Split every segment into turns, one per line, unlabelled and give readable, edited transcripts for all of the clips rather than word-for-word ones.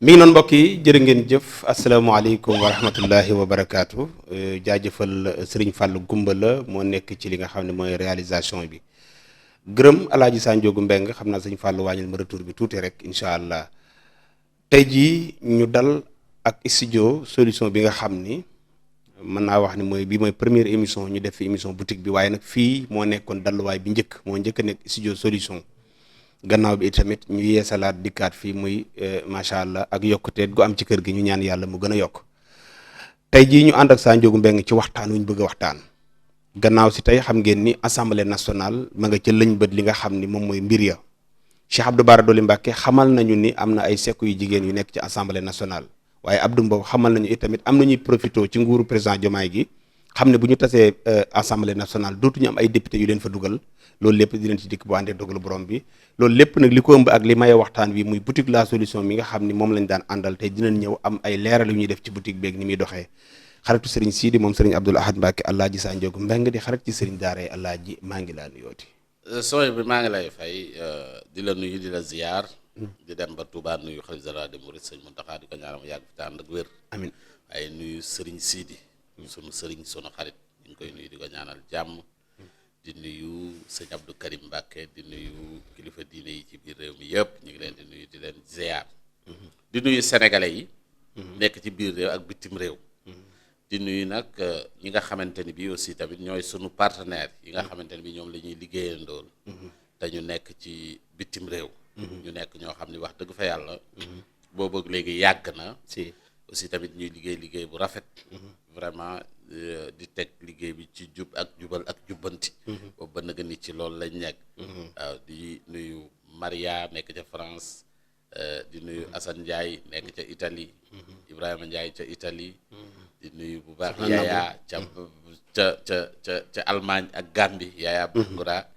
mi ngi noonu mbokk yi jërë ngeen jëf asalaamaaleykum wa rahmatullahi wa barakaatu jaajëfal Serigne Fallou Gumba la moo nekk ci li nga xam ne mooy réalisation bi gërëm alaaji Sanjoogu Mbeng xam naa sëñ Fallou wàññil ma retour bi tuuti rek incha allah tey jii ñu dal ak studio solution bi nga xam ni mën naa wax ni mooy bi mooy première émission ñu def fi émission boutique bi waaye nag fii moo nekkoon dalluwaay bi moo njëkk a nekk studio solution gannaaw bi itamit ñu yeesalaat dikkaat fii muy macha allah ak yokkuteet gu am ci kër gi ñu ñaan yàlla mu gën a yokk tey jii ñu ànd ak Sanjoogu Mbeng ci waxtaan wu ñu bëgg a waxtaan gannaaw si tey xam ngeen ni assemblée nationale ma nga ca lëñ bët li nga xam ni moom mooy mbir ya Cheikh Abdou Bara Dolly Mbacké xamal nañu ni am na ay sekku yu jigéen yu nekk ci assemblée nationale waaye Abdou Mbow xamal nañu itamit am na ñuy profité ci nguuru président Diomaye gi xam ne bu ñu tasee assemblée nationale dootuñu am ay député yu leen fa dugal loolu lépp di leen ci dikk bu àndee dogalu borom bi loolu lépp nag li ko ëmb ak li maye waxtaan wi muy boutique la solution mi nga xam ni moom lañ daan àndal tey dinañ ñëw am ay leeral yu ñuy def ci boutique beeg ni muy doxee xaritu Serigne Sidi moom Serigne Abdoul Ahad Mbacké Alaaji Sanjoogu Mbeng di xarit ci Serigne Daara Alaaji maa ngi laa nuyooti.
sooy bi maa ngi lay fay di la nuyu di la ziar. di dem ba Touba nuyu xalifa général des mourides sëñ Mountakha di ko ñaanal mu yàgg fi te ànd ak wér.
amiin
ay nuyu Serigne Sidi. sunu Serigne sunu xarit ñu ngi koy nuyu di ko ñaanal jàmm. di nuyu sëñ Abdou Karim Mbacké di nuyu kilifa diine yi ci biir réew mi yëpp ñu ngi leen di nuyu di leen ziar. di nuyu sénégalais yi. nekk ci biir réew ak bitim réew. di nuyu nag ñi nga xamante ni bii aussi tamit ñooy sunu partenaire yi nga xamante ni bii ñoom la ñuy liggéeyandool te ñu nekk ci bitim réew. ñu nekk ñoo xam ni wax dëgg fa yàlla. boobu ak léegi yàgg na.
si
aussi tamit ñuy liggéey bu rafet. vraiment di teg liggéey bi ci jub ak jubal ak jubbanti. boobu ba nag nit ci loolu lañ nekk. waaw di nuyu Maria nekk ca France. di nuyu Assane Ndiaye nekk ca Italie. Ibrahima Ndiaye ca Italie. di nuyu bu baax Yaya ca Allemagne ak Gambie Yaya Bangura.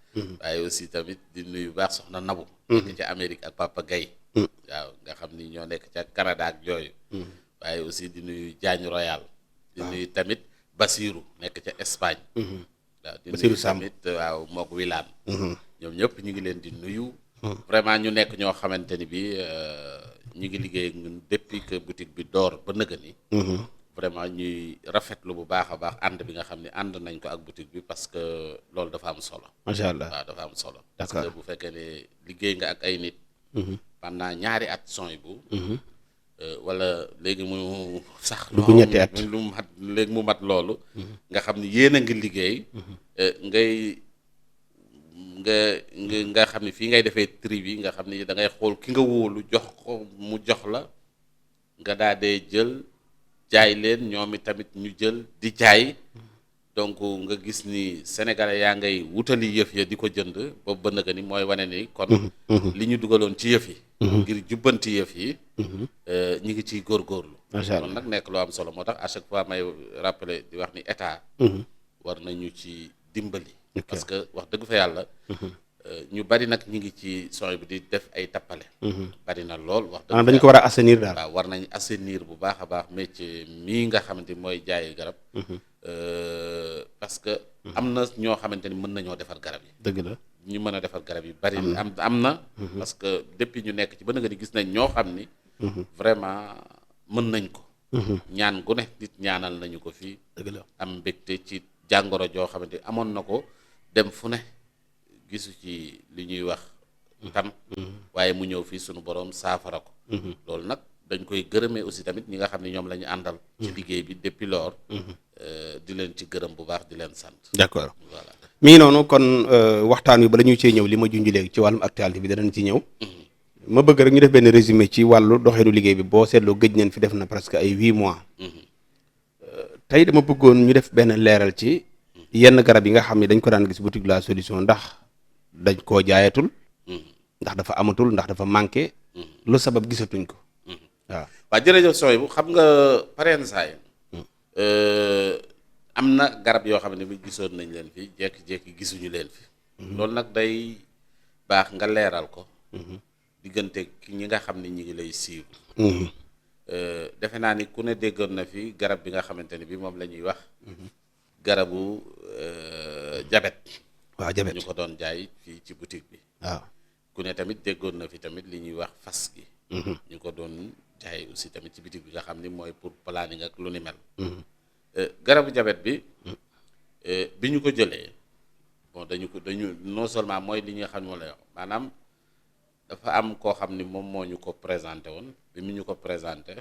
waaye aussi tamit di nuyu bu baax soxna Nabu. nekk ca Amérique ak Papa Gaye waaw nga xam ni ñoo nekk ca Canada ak yooyu. waaye aussi di nuyu Diagne Royal. di nuyu tamit Basiru nekk ca Espagne. waaw di nuyu tamit waaw mook Wilaan. ñoom ñëpp ñu ngi leen di nuyu. vraiment ñu nekk ñoo xamante ni bi ñu ngi liggéey ak ñun depuis que boutique bi door ba nëga ni vraiment ñuy rafetlu bu baax a baax ànd bi nga xam ne ànd nañ ko ak boutique bi parce que loolu dafa am solo.
macha allah
waaw dafa am solo. parce
d'accord
que bu fekkee ne liggéey nga ak ay nit. pendant ñaari at son bu. wala léegi mu sax.
lu ko ñetti at
lu mat léegi mu mat loolu. nga xam ne yéen a ngi liggéey. nga xam ne fii ngay defee tri bi nga xam ne da ngay xool ki nga wóolu jox ko mu jox la nga daa dee jël jaay leen ñoom it tamit ñu jël di jaay donc nga gis ni sénégalais yaa ngay wutali yëf ya di ko jënd boobu ba naka ni mooy wane ni kon li ñu dugaloon ci yëf yi ngir jubbanti yëf yi ñi ngi ciy góorgóorlu kon nag nekk lu am solo moo tax à chaque fois may rappeler di wax ni état war nañu ci dimbali parce que wax dëgg fa yàlla ñu bari nag ñu ngi ci sooy bi di def ay tappale bari na lool wax dëgg
dañ ko war a assainir daal
waaw war nañ assainir bu baax a baax métier mii nga xamante ni mooy jaayi garab parce que am na ñoo xamante ni mën nañoo defar garab yi
dëgg la
ñu mën a defar garab yi bari am na parce que depuis ñu nekk ci ba nga ni gis nañ ñoo xam ni vraiment mën nañ ko ñaan gu ne nit ñaanal nañu ko fii
dëgg la
am mbégte ci jàngoro joo xamante ni amoon na ko dem fu ne gisu ci li ñuy wax tam waaye mu ñëw fii sunu borom saafara ko loolu nag dañ koy gërëmee aussi tamit ñi nga xam ne ñoom la ñu àndal ci liggéey bi depuis lors di leen ci gërëm bu baax di leen sant
d'accord
voilà
mi ngi noonu kon waxtaan wi bala ñu cee ñëw li ma junj léegi ci wàllum actualité bi danañ ci ñëw ma bëgg rek ñu def benn résumé ci wàllu doxeenu liggéey bi boo seetloo gëj nañ fi def na presque ay 8 mois tey dama bëggoon ñu def benn leeral ci yenn garab yi nga xam ne dañ ko daan gis boutique la solution ndax dañ koo jaayatul ndax dafa amatul ndax dafa manqué lu sabab gisatuñ ko waaw
waaw jërëjëf sooy bu xam nga pareen saay am na garab yoo xam ne bi gisoon nañ leen fi jékki-jékki gisuñu leen fi loolu nag day baax nga leeral ko diggante ki ñi nga xam ne ñi ngi lay siiw defe naa ni ku ne déggoon na fi garab bi nga xamante ni bi moom la ñuy wax garabu jabet
waaw jabet
ñu ko doon jaay fii ci boutique bi
waaw
ku ne tamit déggoon na fi tamit li ñuy wax fas gi ñu ko doon jaay aussi tamit ci bitig bi nga xam ni mooy pour planning ak lu ni mel. garabu jabet bi bi ñu ko jëlee bon dañu non seulement mooy li nga xam ne moo lay wax maanaam dafa am koo xam ni moom moo ñu ko présenté woon bi mu ñu ko présenté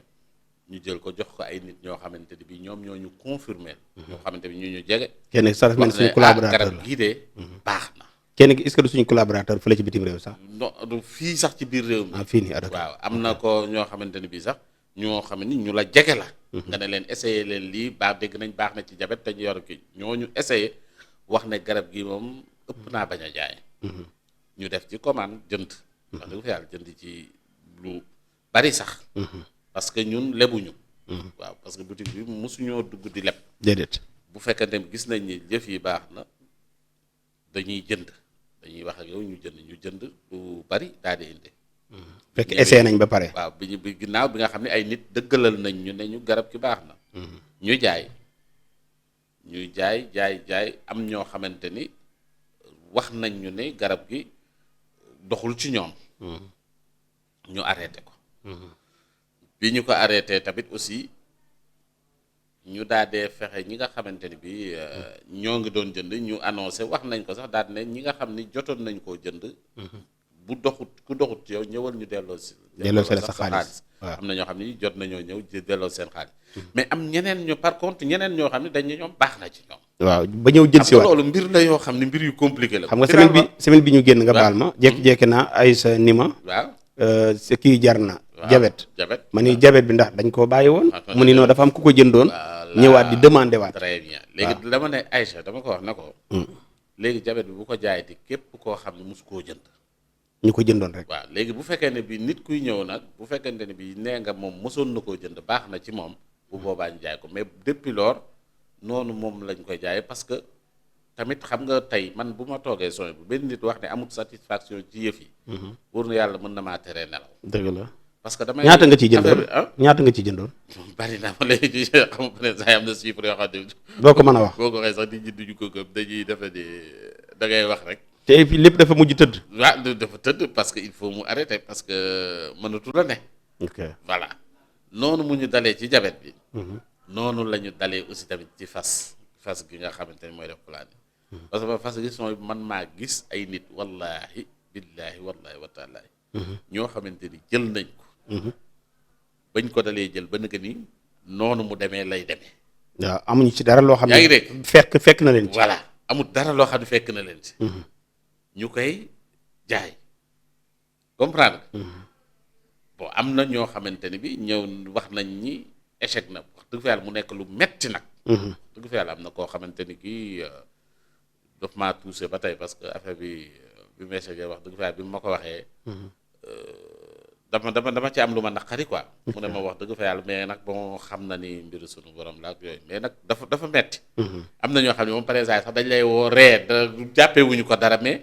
ñu jël ko jox ko ay nit ñoo xamante ni bi ñoom ñoo ñu confirmer ñoo xamante ni ñu jege.
kenn sax mel suñu collaborateur
garab
la
gii de baax na.
kenn ki est-ce que du suñu collaborateur fële ci bitim réew sax.
non du fii sax ci biir réew mi.
fii nii
waaw am na ko ñoo xamante ni bii sax ñoo xam ni ñu la jege la. nga ne leen essayé leen lii baax dégg nañ baax na ci jabet te ñu yor ki ñooñu essayé wax ne garab gi moom ëpp naa bañ a jaay. ñu def ci commande jënd. wax dëgg fa yàlla jënd ci lu bari sax. parce que ñun lebuñu. waaw parce que boutique bi mosuñoo dugg di leb.
déedéet
bu fekkente ne gis nañ ni jëf yi baax na dañuy jënd. dañuy wax ak yow ñu jënd lu bari daal di indi.
fekk essayé nañ ba pare.
waaw bi ginnaaw bi nga xam ne ay nit dëggalal nañ ñu ne ñu garab ki baax na. ñuy jaay am ñoo xamante ni wax nañ ñu ne garab gi doxul ci ñoom. ñu arrêté ko. bi ñu ko arrêté tamit aussi ñu daal dee fexe ñi nga xamante ni bi ñoo ngi doon jënd ñu annoncé wax nañ ko sax daal ne ñi nga xam ni jotoon nañ koo jënd. bu doxut ci yow ñëwal ñu delloo sa xaalis. am na ñoo xam ni jot nañoo ñëw delloo seen xaalis. mais am ñeneen ñu par contre ñeneen ñoo xam ne dañ ne ñoom baax na ci ñoom. waaw
ba ñëw jël si waat
loolu mbir la yoo xam ne mbir yu compliqué la.
xam nga semaine bi ñu génn nga baal ma. jékki-jékki naa ay sa ni ma.
waaw
kii jar na. jabet ma ni jabet bi ndax dañ koo bàyyi woon. mu ni noonu dafa am ku ko jëndoon. ñëwaat di demandé waat.
très bien léegi dama ne Aïcha dama ko wax na ko. léegi jabet bi bu ko jaayati képp koo xam ne mosu koo jënd.
ñu ko jëndoon rek.
waaw léegi bu fekkee ne bi nit kuy ñëw nag bu fekkente ne bi nee nga moom mosoon na koo jënd baax na ci moom bu boobaa ñu jaay ko mais depuis lors noonu moom lañ koy jaayee parce que tamit xam nga tey man bu ma toogee sooy bu benn nit wax ne amul satisfaction ci yëf yi. wóor na yàlla mën na maa teree nelaw.
dëgg la
parce que damay
ñaata nga ciy jëndoon ñaata nga ciy jëndoon.
bari na ma léegi xam nga ne saa am na chiffre yoo xam ne.
doo ko mën a wax
boo ko waxee sax nit ñi duñu ko gëm dañuy defe ni da ngay wax rek.
te puis lépp dafa mujj tëdd.
waaw dafa tëdd parce que il faut mu arrêter parce que mënatu la ne.
ok
voilà noonu mu ñu dalee ci jabet bi. noonu la ñu dalee aussi tamit ci fas gi nga xamante ne mooy def planning. parce que fas gi son man maa gis ay nit wallahi billahi wallahi wa taala ñoo xamante ni jël nañ ko. bañ ko dalee jël ba nga ni noonu mu demee lay demee.
waaw amuñu ci dara loo xam ne.
yaa ngi dégg
fekk na leen ci.
voilà amul dara loo xam ne fekk na leen ci. ñu koy jaay comprendre bon am na ñoo xamante ni bi ñëw wax nañ ni échec na wax dëgg fa yàlla mu nekk lu metti nag. wax dëgg fa yàlla am na koo xamante ni kii daf maa touché ba tey parce que affaire bi mu échecgee wax dëgg fa yàlla bi mu ma ko waxee. dama ci am lu ma naqari quoi. mu ne ma wax dëgg fa yàlla mais nag bon xam na ni mbiru sunu borom la ak yooyu mais nag dafa metti am na ñoo xam ne moom par exemple sax dañ lay woo ree jàppee wuñu ko dara mais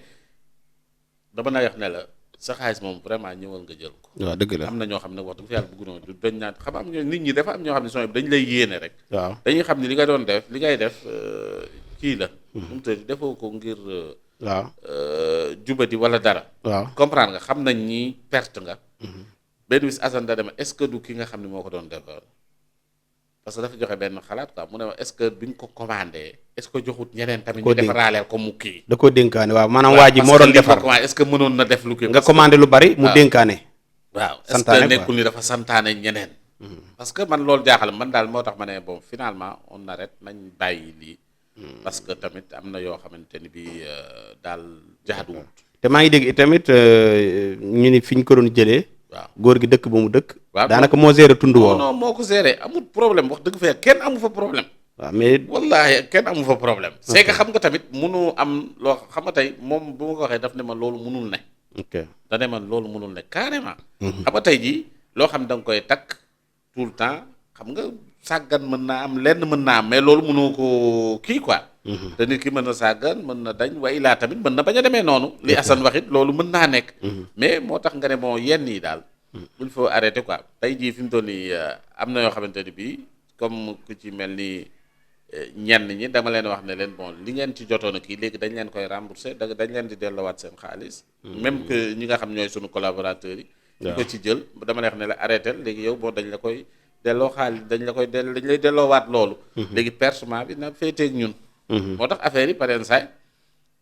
dama na wax ne la sa xaalis moom vraiment ñëwal nga jël ko.
waaw dëgg la
am na ñoo xam ne wax dëgg fa yàlla bëgg na du dañ naan xam am nit ñi dafa am ñoo xam ne son dañ lay yéene rek.
waaw
dañuy xam ne li nga doon def li ngay def kii la. mu tëdd defoo ko ngir.
waaw
jubati wala dara.
waaw
comprendre nga xam nañ ni perte nga. benn bis Assane da dem est-ce que du ki nga xam ne moo ko doon defar parce que dafa joxe benn xalaat quoi mu ne ma est-ce que bi nga ko commandé est-ce que joxut ñeneen tamit ñu defaraaleel ko mu kii.
da koo dénkaane waaw maanaam waa ji moo doon defar
est-ce que mënoon na def lu kii.
nga commandé lu bari mu dénkaane.
waaw est-ce que nekkul ni dafa santaane ñeneen. parce que man loolu jaaxal man daal moo tax ma ne bon finalement on arrête nañ bàyyi lii. parce que tamit am na yoo xamante ni bi daal jaaduwut.
te maa ngi dégg tamit ñu ni fi ñu ko doon jëlee.
waaw
góor gi dëkk ba mu dëkk.
waaw
daanaka moo géré tund woo.
non moo ko géré amul problème wax dëgg fa kenn amu fa problème.
waaw mais
wallaahi kenn amu fa problème. c'est que xam nga tamit munu am loo xam nga tey moom bu ma ko waxee daf ne ma loolu munul ne.
ok
da ne ma loolu munul ne carrément. xam nga tey jii loo xam da nga koy takk tout le temps xam nga sàggan mën naa am lenn mën naa am mais loolu mënoo ko kii quoi. te nit ki mën na sàggan mën na dañ waaye ilaa tamit mën na bañ a demee noonu. li Assane wax it loolu mën naa nekk. mais moo tax nga ne bon yenn yi daal. il faut arrêter quoi tey jii fi mu toll nii am na yoo xamante ni bii comme ku ci mel ni ñenn ñi dama leen wax ne leen bon li ngeen ci jotoon a kii léegi dañ leen koy rembourser dañ leen di delloowaat seen xaalis. même que ñi nga xam ñooy sunu collaborateurs yi di ko ci jël dama lay wax ne la arrêté léegi yow boo dañ la koy delloo xaalis dañ lay delloowaat loolu léegi pertement bi na féeteeg ñun moo tax affaire yi pareen saay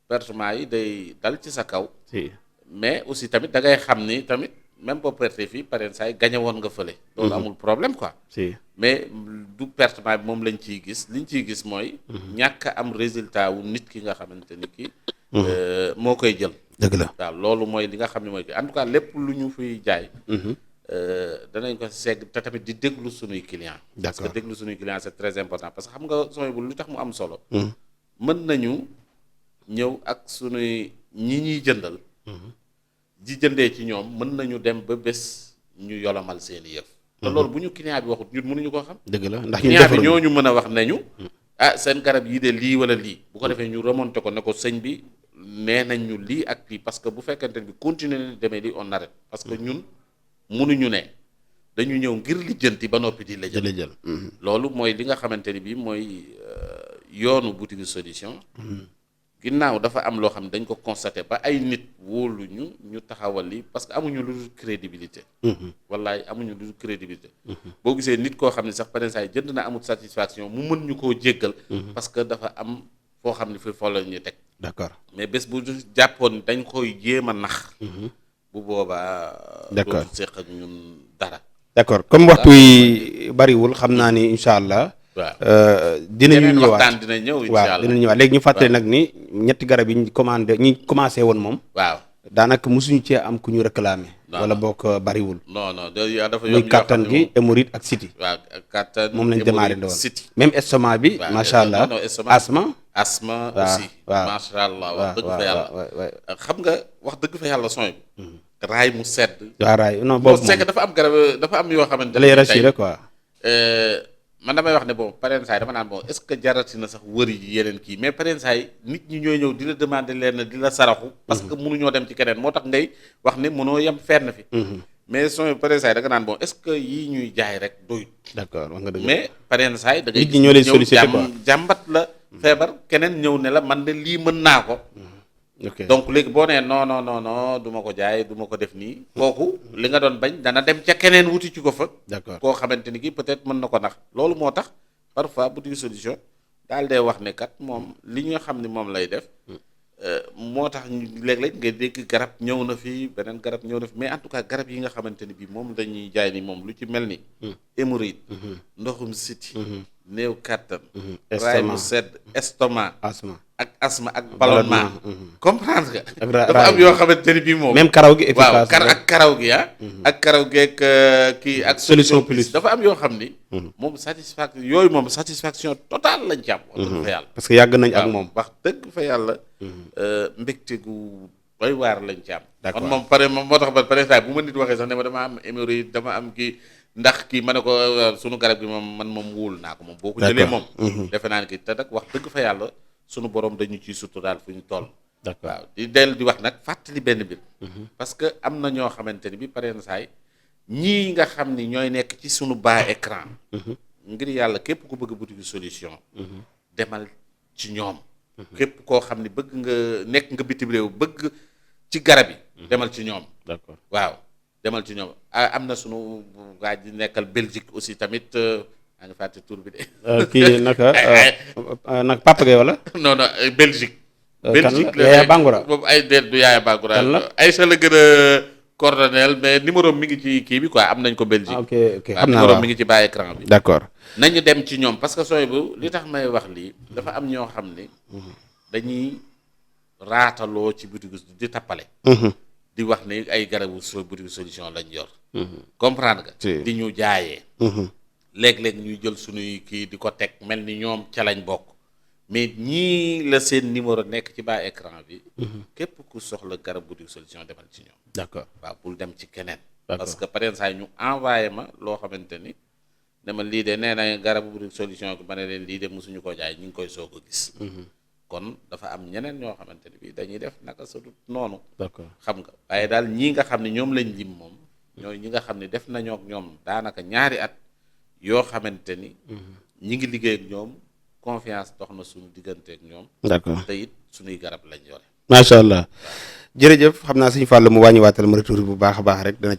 pertement yi day dal ci sa kaw mais aussi tamit da ngay xam ni tamit même boo perte fii pareen saay gañe woon nga fële loolu amul problème quoi mais du pertement bi moom lañ ciy gis liñ ciy gis mooy ñàkk am résultat wu nit ki nga xamante ni ki moo koy jël
dëgg la
waaw loolu mooy li nga xam ne mooy en tout cas lépp lu ñu fiy jaay danañ ko segg te tamit di déglu suñuy client parce que déglu suñuy client c'est très important parce que xam nga sooy bu lu tax mu am solo mën nañu ñëw ak suñuy ñi ñuy jëndal di jëndee ci ñoom mën nañu dem ba bés ñu yolomal seeni yëf te loolu bu ñu client bi waxut ñun mënuñu koo xam
dëgg la ndax
client bi ñooñu mën a wax nañu ah seen garab yii de lii wala lii bu ko defee ñu remonté ko ne ko sëñ bi nee nañ ñu lii ak lii parce que bu fekkente bi continuer ni demee lii on arrête parce que ñun mënuñu ne dañu ñëw ngir lijjanti ba noppi di la jël loolu mooy li nga xamante ni bii mooy yoonu boutique solution ginnaaw dafa am loo xam ne dañ ko constaté ba ay nit wóoluñu ñu taxawal li parce que amuñu lu dul crédibilité wallaay amuñu lu dul crédibilité boo gisee nit koo xam ne sax par exemple jënd na amul satisfaction mu mën ñu koo jéggal parce que dafa am foo xam ne foo la ñuy teg
d'accord
mais bés bu jàppoon dañ koy jéem a nax bu boobaa dootu séq ak ñun dara
d'accord comme waxtu yi bariwul xam naa ni incha allah
waaw
dinañu ñëwaat
waxtaan dina ñëw incha allah
waaw dinañu ñëwaat léegi ñu fàttali nag ni ñetti garab yi ñi commencé woon moom
waaw
daanaka mosuñu cee am ku ñu réclamé wala bokk bariwul
non dafa
muy kattan gi hémorroïde ak siti
waaw kattan
moom lañ démarré woon
siti
même estomac bi macha allah
asma aussi macha allah wax dëgg fa yàlla xam nga wax dëgg fa yàlla sooy raay mu sedd
waaw raay non boobu moom
c'est que dafa am garab dafa am yoo xamante
da lay rassuré quoi
man damay wax ne bon pareen saay dama naan bon est-ce que jarati na sax wër yi yeneen kii mais pareen saay nit ñi ñooy ñëw di la demander leen di la saraxu parce que mënuñoo dem ci keneen moo tax ngay wax ne mënoo yem fenn fi mais sooy pareen saay da nga naan bon est-ce que yii ñuy jaay rek doyut
d'accord wax nga dëgg
mais pareen saay da ngay
nit ñi ñoo lay solliciter quoi
jàmbat la feebar keneen ñëw ne la man de lii mën naa ko
ok
donc léegi boo nee non du ma ko jaay du ma ko def nii kooku li nga doon bañ dana dem ca keneen wuti ci ko fa
d'accord
koo xamante ni ki peut-être mën na ko nax loolu moo tax parfois boutique solution daal dee wax ne kat moom li nga xam ne moom lay def moo tax léeg-léeg nga dégg garab ñëw na fi beneen garab ñëw na fi mais en tout cas garab yi nga xamante ni bii moom dañuy jaay ni moom lu ci mel ni hémorroïde ndoxum siti néew kàttan raay mu sedd estomac ak asma ak ballonnement comprendre nga dafa am yoo xamante ni bii moom
même karaw gi efficace
waaw ak karaw gi ak karaw gi ak kii ak solution plus dafa am yoo xam ni moom satisfaction totale lañ ci am wax dëgg fa yàlla
parce que yàgg nañ ak moom
wax dëgg fa yàlla mbégte gu doy waar lañ ci am
d'accord
man moom moo tax ba par exemple bu ma nit waxee sax ne ma dama am hémorroïde dama am kii ndax kii ma ne ko sunu garab gi moom man moom wóolu naa ko moom boo ko jëlee moom defe naa ne kii te nag wax dëgg fa yàlla sunu borom dañu ciy surtout daal fu ñu toll waaw di dellu di wax nag fàttali benn bit parce que am na ñoo xamante ni bi pareen saay ñii nga xam ni ñooy nekk ci sunu bas écran ngir yàlla képp ku bëgg boutique solution demal ci ñoom képp koo xam ni bëgg nga nekk nga bitim réew bëgg ci garab yi demal ci ñoom
d'accord
waaw demal ci ñoom am na sunu waa ji nekkal Belgique aussi tamit maa ngi fàtte tur bi de.
kii naka Papa Gueye wala.
non Belgique.
Belgique la Yaaya Bangoura
boobu ay déet du Yaaya Bangoura.
kan la
Aïcha la gën a coordonnel mais numéro mi ngi ci kii bi quoi am nañ ko Belgique.
ok xam naa
numéro mi ngi ci bas écran bi.
d'accord
nañu dem ci ñoom parce que sooy bu li tax may wax lii dafa am ñoo xam ni dañuy raataloo ci boutique di tappale. di wax ne ay garabu boutique solution lañ yor. comprendre nga. di ñu jaayee. léeg-léeg ñuy jël suñuy kii di ko teg mel ni ñoom ca lañ bokk mais ñii la seen numéro nekk ci bas écran bi. képp ku soxla garab boutique solution demal ci ñoom.
d'accord
waaw bul dem ci keneen. parce que peut-être saa ñu envoyé ma loo xamante ni ne ma lii de nee na garabu boutique solution bi ma ne leen lii de mosuñu ko jaay ñu ngi koy soog a gis. kon dafa am ñeneen ñoo xamante ni bii dañuy def naka sa dut noonu.
d'accord
xam nga waaye daal ñii nga xam ne ñoom lañ lim moom. ñooy ñi nga xam ne def nañoo ak ñoom daanaka ñaari at yoo xamante ni. ñi ngi liggéey ak ñoom confiance dox na suñu diggante ak ñoom.
d'accord
te it suñuy garab lañ yore.
macha allah jërëjëf xam naa suñu fàll mu wàññiwaatal ma retour bu baax a baax rek dina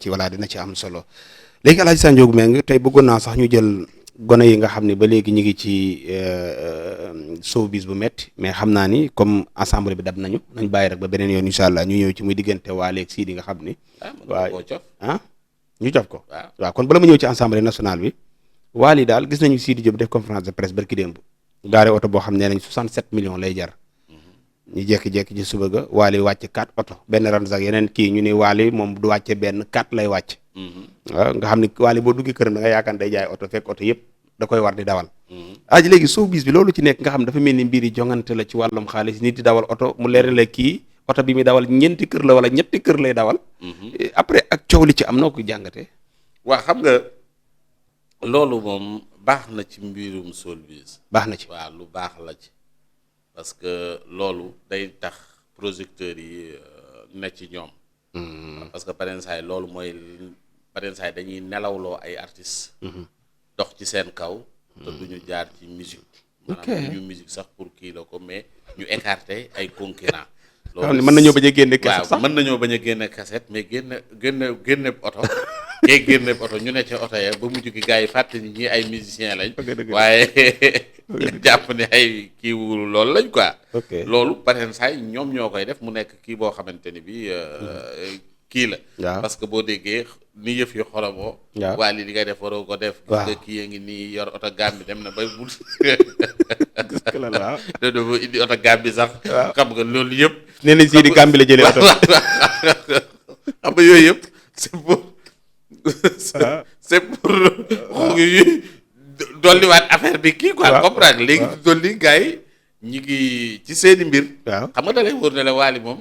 ci am solo léegi El Hadj Sa Ndiogou Mbengue tey bëggoon naa sax ñu jël gone yi nga xam ne ba léegi ñu ngi ci showbiz bu métti mais xam naa ni comme ensemble bi dab nañ bàyyi rek ba beneen yoon incha allah ñu ñëw ci muy diggante Wally ak Sidy nga xam ni. waaw ñu cof ko. waaw kon bala ma ñëw ci assemblée nationale bi Wally daal gis nañu Sidy Diop def conférence de presse barki démb gaare oto boo xam ne nañ 67 millions lay jar. ñu jékki-jékki ci suba ga Wally wàcce 4 oto benn ransak yeneen kii ñu ne Wally moom du wàcce benn 4 lay wàcc. waaw nga xam ni Wally boo duggee këram da nga yaakaar day jaay oto fekk oto yëpp da koy war di dawal. aji léegi showbiz bi loolu ci nekk nga xam dafa mel ni mbir yi jongante la ci wàllum xaalis nit di dawal oto mu leer la kii oto bi muy dawal ñeenti kër la wala ñetti kër lay dawal. après ak coow li ci am noo ko jàngatee.
waa xam nga loolu moom baax na ci mbirum showbiz.
baax na ci
waaw lu baax la ci. parce que loolu day tax producteurs yi ne ci ñoom. parce que parensaay loolu mooy parensaay dañuy nelawloo ay artistes. dox ci seen kaw. te duñu jaar ci musique. maanaam ñu musique sax pour kii la ko mais ñu écarter ay concurrents.
loolu xam ne mën nañoo bañ a génne cassette sax
waaw mën nañoo bañ a génne cassette mais génne oto. kee génne oto ñu ne ca oto ya ba mujj gi gars yi fàtte ni ñii ay musiciens lañ. waaye jàpp ne ay kii wu loolu lañ quoi. loolu parensaay ñoom ñoo koy def mu nekk kii boo xamante ni bi kii la. parce que boo déggee ni yëf yi xoromoo. waaw waa li ngay def waroo ko def. waaw gis nga kii yaa ngi nii yor oto Gàmbi dem na bay bul.
gis nga la waaw.
dafa indi oto Gàmbi sax. waaw xam nga loolu yëpp.
nee nañ Sidy Gàmbi la jëlee oto.
xam nga yooyu yëpp c'est pour. c'est pour dolliwaat affaire bi kii quoi. comprendre léegi dolli gars yi ñi ngi ci seeni mbir. waaw xam nga da lay wóor ne la Wally moom.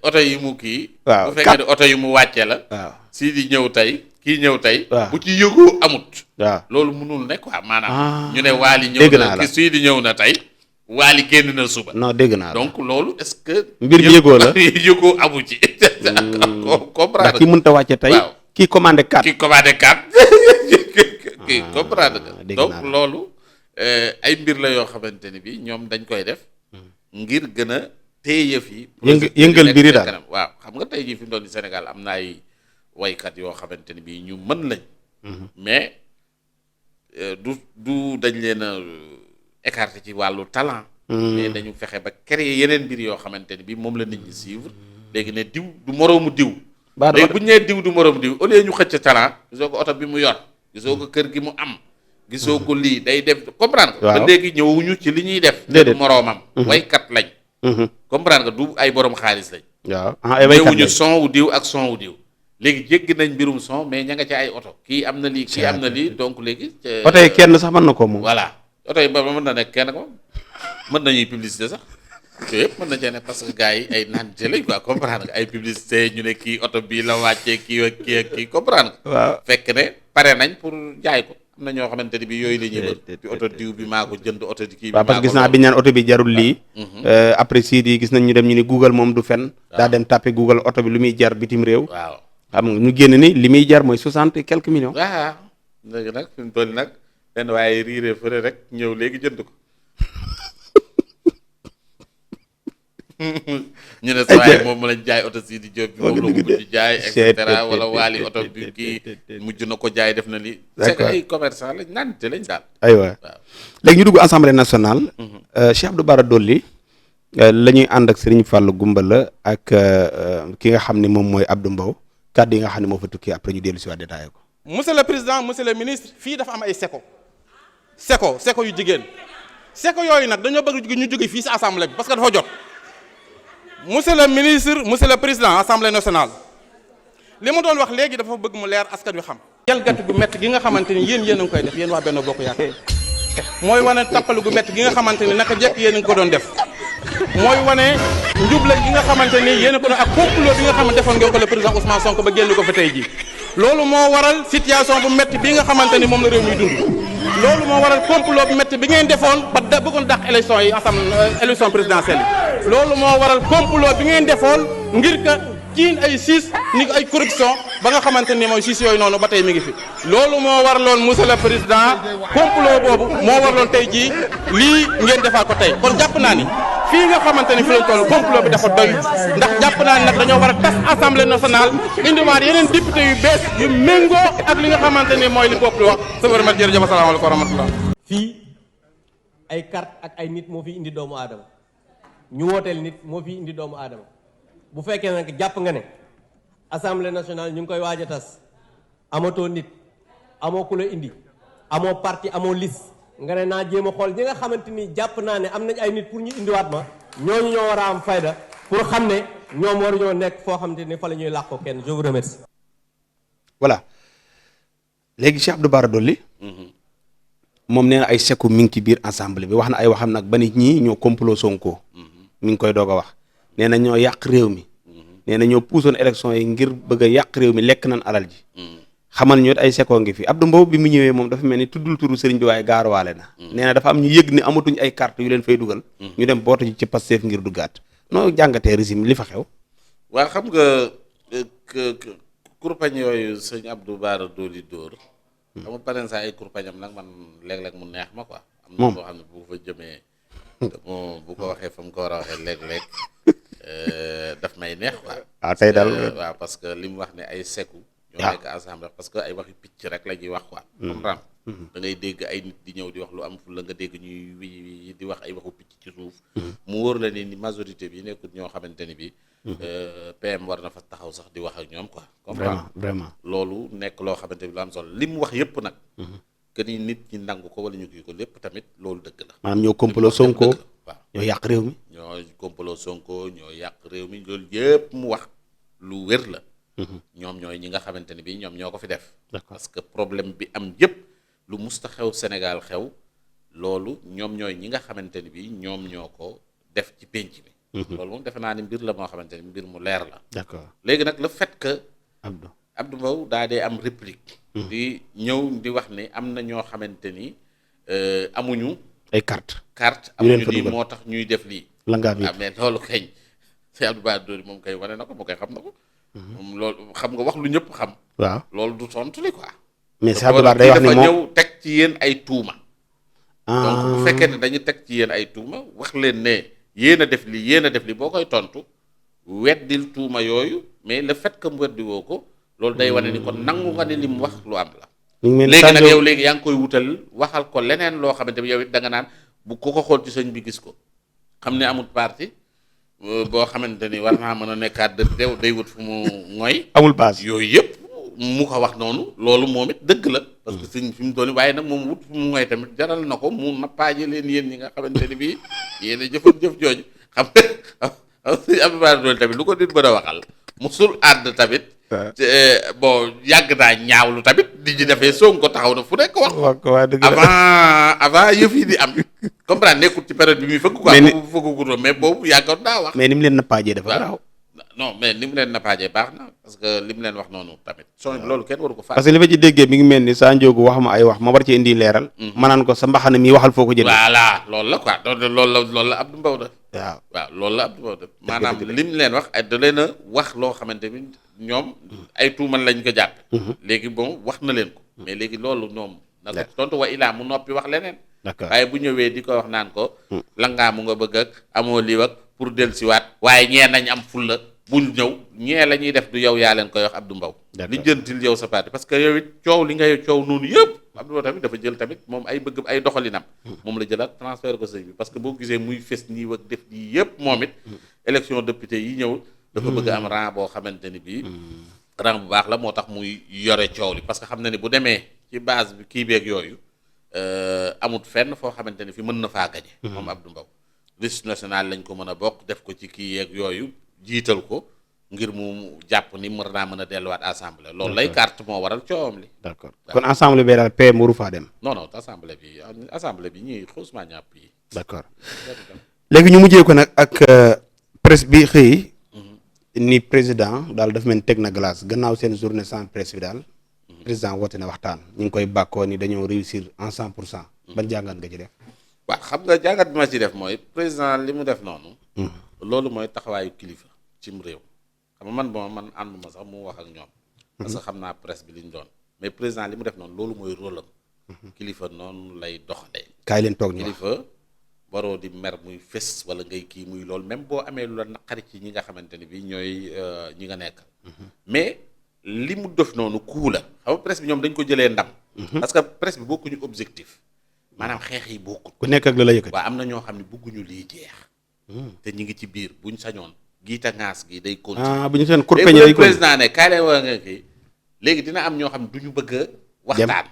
oto yi mu kii. waaw bu fekkee ne oto yi mu wàcce la. waaw Sidy ñëw tey kii ñëw tey. bu ci yëgoo amut. waaw loolu mënul nekk quoi maanaam. ñu ne Wally ñëw na ki Sidy ñëw na tey. Wally génn na suba. non dégg naa donc loolu est-ce que. mbir bi yëgoo la yëgoo amu ci. comprendre
ndax ki mënta wàcce tey. waaw kii commandé 4.
kii commandé 4. kii comprendre nga. donc loolu ay mbir la yoo xamante ni bi ñoom dañ koy def. ngir gën a téye yëf yi.
yëngal mbir yi daal
waaw xam nga tey jii fi mu doon di Sénégal am na ay waykat yoo xamante ni bi ñu mën lañ. mais du dañ leen a écarté ci wàllu talent. mais dañu fexe ba créer yeneen mbir yoo xamante ni bi moom la nit ñi suivre léegi ne diw du moroomu diw. léegi bu ñu nee diw du moroomu diw au lieu ñu xëcc talent gisoo ko oto bi mu yor gisoo ko kër gi mu am. gisoo ko lii day def comprendre nga. ba léegi ñëwuñu ci li ñuy def. déedéet moroomam. waykat lañ. comprendre nga du ay borom xaalis lañ. waaw ay waykat lañ ñëwuñu son wu diw ak son wu diw. léegi jéggi nañ mbirum son mais ña nga ci ay oto. kii am na lii kii am na lii donc léegi.
oto yi kenn sax mën na ko moom.
voilà oto yi ba mën na nekk kenn ko mën nañuy publicité sax yooyu yëpp mën na cee ne parce que gars yi ay nante lañ quoi comprendre nga ay publicité ñu ne kii oto bii la wàccee kii ak kii ak kii comprendre nga. waaw fekk ne pare nañ pour jaay ko. am na ñoo xamante ni bi yooyu la ñuy wër oto diw bi maa ko jënd oto kii bi
waaw parce que gis naa bi ñu naan oto bi jarul lii. après Sidy gis nañ ñu dem ñu ni Google moom du fen daa dem tapé Google oto bi lu muy jar bitim réew. waaw xam nga ñu génn ni li muy jar mooy 60 et quelques millions.
waaw léegi nag fi mu toll nag benn waaye riiree fële rek ñëw léegi jënd ko. ñu ne saa yi moom lañ jaay oto Sidy Diop bi moom la ko mujj jaay et cetera wala Wally oto bi kii mujj na ko jaay def na li c'est que ay commerçant lañ nante lañ daal.
aywa léegi ñu dugg assemblée nationale. Cheikh Abdou Bara Dolly la ñuy ànd ak Serigne Fallou Goumbala ak ki nga xam ne moom mooy Abdou Mbow kàddu yi nga xam ne moo fa tukki après ñu dellu si waat détaillé ko.
monsieur le président monsieur le ministre fii dafa am ay seko yu jigéen seko yooyu nag dañoo bëgg ñu jóge fii si assemblée bi parce que dafa jot. monsieur le ministre monsieur le président assemblée nationale li ma doon wax léegi dafa bëgg mu leer askan wi xam. jalgati gu métti gi nga xamante ni yéen a ngi koy def yéen wax Benno Bokk Yaakaar mooy wane tappale gu métti gi nga xamante ni naka jekk yéen a ngi ko doon def mooy wane njubla gi nga xamante ni yéen a ko doon ak complot bi nga xamante defoon ngeen ko le président Ousmane Sonko ba génn ko fa tey jii. loolu moo waral situation bu métti bi nga xamante ni moom la réew mi dund loolu moo waral complot bu métti bi ngeen defoon ba bëggoon dàq élection yi élection présidentielle yi loolu moo waral complot bi ngeen defoon ngir ka ciin ay siis ni ay corruption ba nga xamante ni mooy siis yooyu noonu ba tey mi ngi fi loolu moo waraloon monsieur le président complot boobu moo waraloon tey jii lii ngeen defaat ko tey kon jàpp naa ni fii nga xamante ni fi lañ toll complot bi dafa doy ndax jàpp naa ne nag dañoo war a tas assemblée nationale indiwaat yeneen député yu bees yu méngoo ak li nga xamante ni mooy li bopp di wax sa vraiment jërëjëf asalaamaaleykum wa rahmatullah.
fii ay carte ak ay nit moo fi indi doomu aadama ñu wooteel nit moo fi indi doomu aadama bu fekkee nag jàpp nga ne assemblée nationale ñu ngi koy waaj a tas amatoo nit amoo ku la indi amoo parti amoo liste nga ne naa jéem a xool ñi nga xamante ni jàpp naa ne am nañ ay nit pour ñu indiwaat ma ñooñu ñoo war a am fayda pour xam ne ñoom waruñoo nekk foo xamante ni fa la ñuy làqoo kenn je vous remercie.
voilà léegi Cheikh Abdou Bara Dolly moom nee na ay seku mi ngi ci biir assemblée bi wax na ay waxam nag ba nit ñi ñoo complot Sonko mi ngi koy doog a wax nee na ñoo yàq réew mi nee na ñoo puusoon élection yi ngir bëgg a yàq réew mi lekk nañ alal ji xamal ñu ay sekoo ngi fi Abdou Mbow bi mu ñëwee moom dafa mel ni tuddul turu sëriñ bi waaye gaaruwaale na nee na dafa am ñu yëg ni amatuñ ay carte yu leen fay dugal ñu dem bootu ci Pastef ngir duggaat noo jàngatee régime li fa xew
waa xam nga kurpañ yooyu sëñ Abdou Bara Dolly dóor xam nga paren saa ay kurpañam nag man léeg-léeg mu neex ma quoi am na boo xam ne bu fa jëmee bu ko waxee fa mu ko war a waxee léeg-léeg daf may neex quoi
waaw tey daal
waaw parce que li mu wax ne ay seku ñoo nekk ensemble parce que ay waxi picc rek la ñuy wax quoi comprendre da ngay dégg ay nit di ñëw di wax lu am fu la nga dégg ñuy wi di wax ay waxu picc ci suuf mu wóor la ni majorité bi nekkul ñoo xamante ni bi PM war na fa taxaw sax di wax ak ñoom quoi comprendre
vraiment
loolu nekk loo xamante ni lu am solo li mu wax yëpp nag que ni nit ñi nangu ko wala ñu kii ko lépp tamit loolu dëgg la
maanaam ñoo complot Sonko
waaw
ñoo yàq réew mi
ñoo complot Sonko ñoo yàq réew mi loolu yëpp mu wax lu wér la ñoom ñooy ñi nga xamante ni bi ñoom ñoo ko fi def parce que problème bi am yëpp lu musta xew Sénégal xew loolu ñoom ñooy ñi nga xamante ni bi ñoom ñoo ko def ci pénc mi loolu moom defe naa ni mbir la moo xamante ni mbir mu leer la
d'accord
léegi nag le fait que
Abdou
Mbow daa dee am réplique di ñëw di wax ni am na ñoo xamante ni amuñu
ay carte
amuñu lii moo tax ñuy def lii
la ngaa
waaw mais loolu kañ si Abdou Bara Dolly moom koy wane na ko moo koy xam na ko moom loolu xam nga wax lu ñëpp xam
waaw
loolu du tontu li quoi
mais si Abdou Bara day wax ni
dafa
moom
ñëw teg ci yéen ay tuuma donc bu fekkee ne dañu teg ci yéen ay tuuma wax leen ne yéen a def li boo koy tontu weddil tuuma yooyu mais le fait que mu weddi woo ko loolu day wane ni kon nangu nga ne li mu wax lu am la léegi nag yow léegi yaa ngi koy wutal waxal ko leneen loo xamante bi yow it da nga naan bu ko xool ci sëñ bi gis ko xam ne amul parti boo xamante ni war naa mën a nekkaat de day wut fu mu ngoy
amul base
yooyu yëpp mu ko wax noonu loolu moom it dëgg la parce que sëñ fi mu doon waaye nag moom wut fu mu ngoy tamit jaral na ko mu nappaaje leen yéen ñi nga xamante ni bii yéen a jëfal jëf jooju xam nga sëñ Abdou Bara Dolly tamit lu ko nit mën a waxal musul àdd tamit bon yàgg naa ñaawlu tamit di ji defee Sonko taxaw na fu nekk wax avant yëf yi di am comprendre nekkul ci période bi muy fëgg quoi fëgguguto mais boobu yàggoon naa wax
mais ni mu leen nappaajee dafa garaaw
non mais ni mu leen nappaajee baax na parce que li mu leen wax noonu tamit son loolu kenn waru ko fàtte
parce que li ma ci déggee mi ngi mel ni saa njóogu wax ma ay wax ma war ci indi leeral ma naan ko sa mbaxana mi waxal foo ko jëlee
voilà loolu la quoi loolu la Abdou Mbow def
waaw
loolu la Abdou Mbow def maanaam lim leen wax da leen a wax loo xamante ni ñoom ay tuuman lañ ko jàppe léegi bon wax na leen ko mais léegi loolu ñoom na ko tontu wa ilaa mu noppi wax leneen waaye bu ñëwee di ko wax naan ko langaa mu nga bëgg ak amoo lii ak pour dellusiwaat waaye ñee nañ am fulla buñ ñëw ñee la ñuy def du yow yaa leen koy wax Abdou Mbow li jëntil yow sa parti parce que yow it coow li ngay coow noonu yëpp Abdou Mbow tamit dafa jël tamit moom ay bëgg ay doxalinam moom la jëlaat transfert ko sëñ bi parce que boo gisee muy fes nii wak def nii yëpp moom it élection député yi ñëw dafa bëgg am rang boo xamante ni bii rang bu baax la moo tax muy yore coow li parce que xam na ni bu demee ci base bi kii beeg yooyu amut fenn foo xamante ni fi mën na faa gañe moom Abdou Mbow liste nationale lañ ko mën a bokk def ko ci kii yeeg yooyu jiital ko ngir mu jàpp ni mën naa mën a delluwaat assemblée loolu lay carte moo waral coowam li
d'accord kon assemblée bi daal PM waru faa dem
non assemblée bi ñuy xuusmaa ñàpp yi
d'accord léegi ñu mujjee ko nag ak presse bi xëy ni président daal dafa mel teg na glace gannaaw seen journée sans presse bi daal président woote na waxtaan ñu ngi koy bàkkoo ni dañoo réussir en 100% ban jàngat nga ci def
waaw xam nga jàngat bi ma ci def mooy président li mu def noonu loolu mooy taxawaayu kilifa cim réew xam nga man ànduma sax mu wax ak ñoom parce que xam naa presse bi li ñu doon mais président li mu def noonu loolu mooy rôle am kilifa noonu lay doxalee
kaay leen toog ñu
kilifa waroo di mer muy fés wala ngay kii muy loolu même boo amee lu la naqari ci ñi nga xamante ne bi ñooy ñi nga nekk mais li mu def noonu kuu la xam nga presse bi ñoom dañ ko jëlee ndam parce que presse bi bokkuñu objectif maanaam xeex yi bokkul
ku nekk ak la la yëkkati.
waaw am na ñoo xam ne bëgguñu lii jeex te ñi ngi ci biir buñ sañoon giita ngaas gi day continuer
bu ñu seen kurpeñ
léegi
day
bu président ne kaay leen waa nga kii léegi dina am ñoo xam ne du ñu bëgg a waxtaan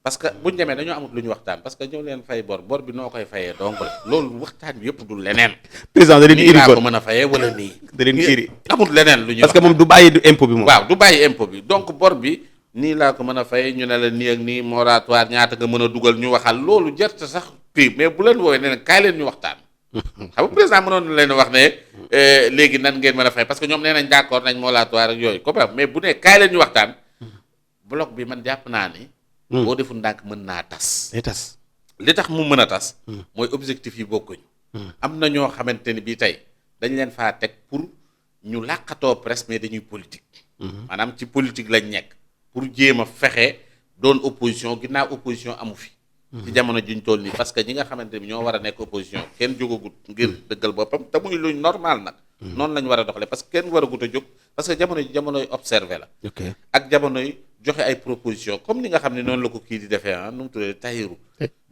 parce que buñu demee dañoo amut lu ñu waxtaan parce que ñëw leen fay bor bi noo koy fayee donc loolu waxtaan bi yëpp du leneen
président da leen
nii
iri
laa
kon
ko mën a fayee wala nii
da leen iri
amut leneen lu ñuy
parce que moom du bàyyi du impôt bi moom.
waaw du bàyyi impôt bi donc bor bi nii laa ko mën a fayee ñu ne la nii ak nii moratoire ñaata nga mën a dugal ñu waxal loolu jërte sax kii mais bu leen woowee ne kaay leen ñu waxtaan xam nga président mënoon na leen wax ne léegi nan ngeen mën a fay parce que ñoom nee nañ d'accord nañ moratoire ak yooyu comprendre mais bu ne kaay leen ñu waxtaan bloc bi man jàpp naa ni boo deful ndànk mën naa tas
day tas.
li tax mu mën a tas mooy objectif yi bokkuñu am na ñoo xamante ni bii tey dañ leen faa teg pour ñu làqatoo presse mais dañuy politique maanaam ci politique lañ nekk pour jéem a fexe doon opposition ginnaaw opposition amu fi ci jamono juñ toll nii parce que ñi nga xamante ni ñoo war a nekk opposition kenn jógagut ngir dëggal boppam te muy luñ normal nag noonu lañ war a doxale parce que kenn war a gut a jóg parce que jamono ji jamonoy observé la ak jamonoy joxe ay proposition comme ni nga xam ne noonu la ko kii di defee nu mu tuddee tayiru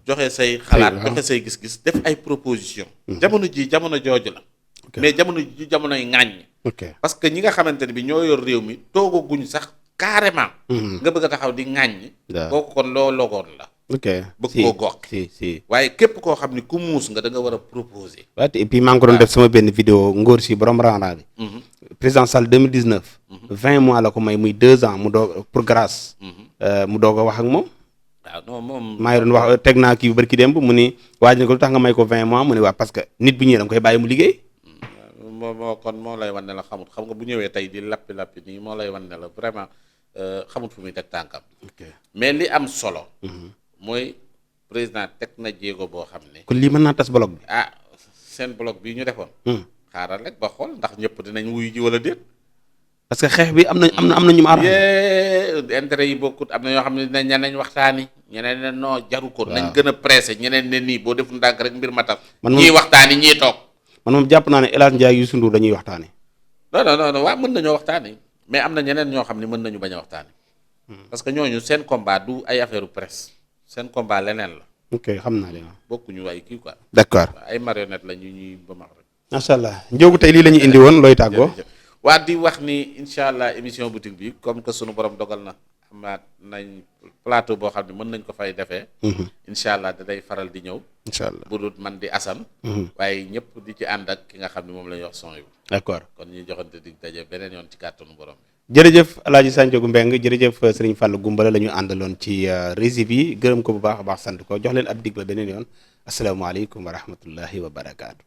joxe say xalaat joxe say gis-gis def ay proposition jamono ji jamono jooju la mais jamono ji jamonoy ŋàññ parce que ñi nga xamante ne bi ñoo yor réew mi toogaguñ sax carrément nga bëgg a taxaw di ŋàññ kooku kon loo logoon la bëgg koo gox
si
waaye képp koo xam ne ku muus nga da nga war a proposer
waaw et puis maa ngi ko doon def sama benn vidéo ngóor si borom rang bi président Sall 2019 20 mois la ko may muy 2 ans mu doog pour grâce mu doog a wax ak moom
waaw non moom
maa ngi doon wax teg naa kii bu barki démb mu ni waaj na ko lu tax nga may ko 20 mois mu ni waa parce que nit bu ñëwee da nga koy bàyyi mu liggéey
moo kon moo lay wan ne la xamut xam nga bu ñëwee tey di lappi nii moo lay wan ne la vraiment xamut fu muy teg tànkam mais li am solo mooy président teg na jéego boo xam ne
kon lii mën naa tas bloc bi
seen bloc bii ñu defoon xaaral rek ba xool ndax ñëpp dinañ wuyu ji wala déet
parce que xeex bi am na ñu ma
intérêt yi bokkut am na ñoo xam ne dinañ ñeneen waxtaani ñeneen ne non jaru ko nañ gën a pressé ñeneen ne nii boo defu ndànk rek mbir ma tax ñii waxtaani ñii toog
man moom jàpp naa ne El Hadj Ndiaye ak Youssou Ndour dañuy waxtaani
non waaw mën nañoo waxtaani mais am na ñeneen ñoo xam ne mën nañu bañ a waxtaani parce que ñooñu seen combat du ay affaire presse seen combat leneen la
ok xam naa leen
bokkuñu ay kii quoi
d'accord
ay marionnette la ñuy ba max rek
macha allah Ndiogou tey lii la ñu indi woon looy tàggoo
waa di wax ni incha allah émission boutique bi comme que sunu borom dogal na amaat nañ plateau boo xam ne mën nañ ko fay defee incha allah da day faral di ñëw
incha allah
bu dul man di Assane waaye ñëpp di ci ànd ak ki nga xam ne moom la ñuy wax son yu
d'accord
kon ñuy joxante dig daje beneen yoon ci kàttanu borom bi
jërëjëf El Hadj Sanjogu Mbeng jërëjëf Serigne Fallou Goumbala la ñu àndaloon ci régie bi gërëm ko bu baax a baax sant ko jox leen ab dig ba beneen yoon asalaamaaleykum wa rahmatullahi wa barakaatu